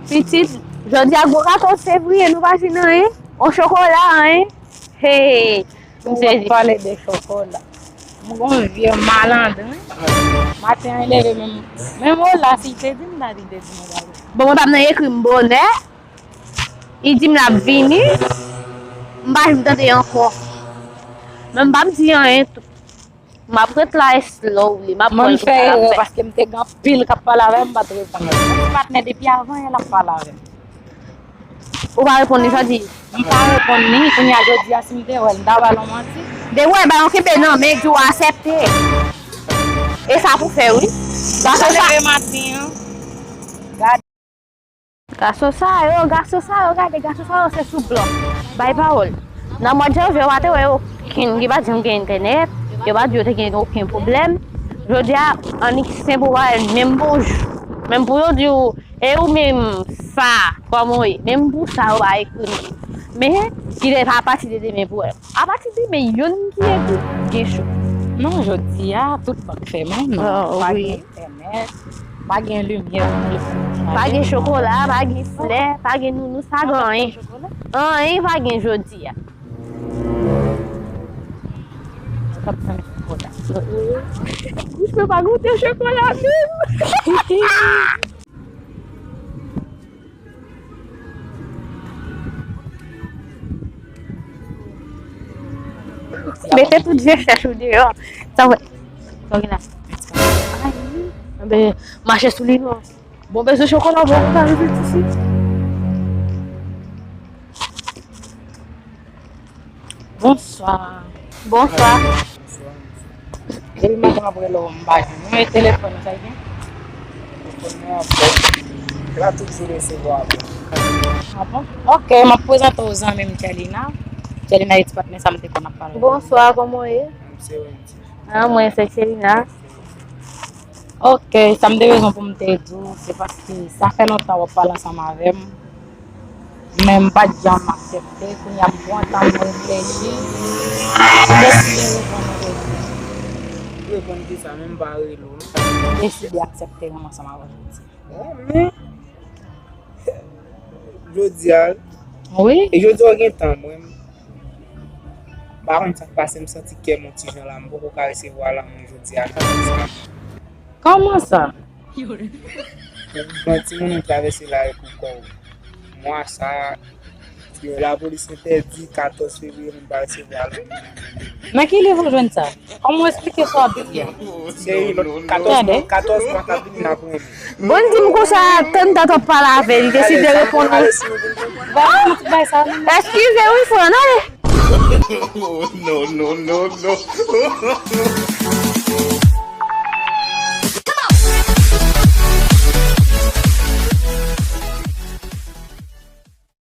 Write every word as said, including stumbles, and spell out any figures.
Pitit, jodi a gwo katòz fevriye, nou pa jwenn anyen. On chokola, anyen. Hey, m sezi. Pale de chokola. M gon vye malandren. Maten an, leve menm, menm o la, si te di m la, li te di m la. Bon, mwen pa nan ekri m bonè. Li di m l ap vini. M pa janm tande ankò. Men m p ap di anyen tou. M ap ret la slowly, m ap pran l pou sa l ap fè. Mwen m fè erè paske m te gen anpil k ap pale avè m, m pa t reponn yo. Patnè depi avan yè l ap pale avè m. Ou pa reponn li jodi? M pa reponn li, kounye a jodi a si m te wè l, m ta ba l yon manti. Depi w wè bagay yo kenbe nan men, di w aksepte. E sa pou fè wi. Sa leve maten an. Gade. Gason sa yo, gason sa yo, gade, gason sa yo se sou blòk. Bay pawòl. Nan mwa janvye, yo pa te wè okenn, yo pa di m gen entènèt, yo pa di yo te gen okenn pwoblèm. Jodi a, annik senp ou pa wè l menm pou, menm pou yo di w, e ou menm sa, kòman w ye? Menm pou sa, yo pa ekri m. Men, ki lè apati de demen pou wè. Apati demen, youn ki ekri, gen cho. Non, jodi a, tout bank fèmen, non. Ah, pa gen entènèt, pa gen limyè pou telefòn. Pa gen chokola, pa gen flè, pa gen nounou, pa gen anyen. Anyen pa gen jodi a. Ou t ap tann chokola. Bouch mwen pa goute chokola menm. Mete tout vye chèch ou deyò. Sa w wè? Sa w gen la? Anben, mache sou li non. Bon, bezwen chokola, bon, ou ka rive isi. Bonswa. Bonswa. Depi maten m ap rele w, m pa jwenn ou. E telefòn ou, sa l gen? Telefòn mwen an bon. Li pa toujou resevwa apèl. Ah bon? Ok, m ap prezante w zanmi m Tchelina. Tchelina ex patnè sa m te konn ap pale. Bonswa, kòman w ye? M se Wendy. Ah, mwen se Tchelina. Ok, sa m te bezwen pou m te di w, se paske sa fè lontan w ap pale ansanm avè m. Men m pa t janm aksepte. Kounye a m pran tan m reflechi. M deside reponn ou jodi. Reponn kisa? Men m pa rele w non. M deside aksepte renmen ansanm avè w jodi. Bon, men jodi a. Wi. E jodi a w gen tan, mwen m pa konn sa k pase, m santi kè m yon ti jan la, m poko ka resevwa lanmou jodi a. Kòman sa? Ou pran timoun ou travèse lari pou kò w. Mwa sa, lapolis entèdi katòz fevriye moun pa resevwa lanmou. Nan ki liv ou jwenn sa? Kòman w eksplike sa w ap di a? Se katòz mwa, katòz mwa k ap vini n ap renmen. Bon, di m konsa, tann tan t ap pale avè l, li deside reponn ou. Ba, yon ti bay sa, non? Eskize wi, frè, non? Non, non, non, non.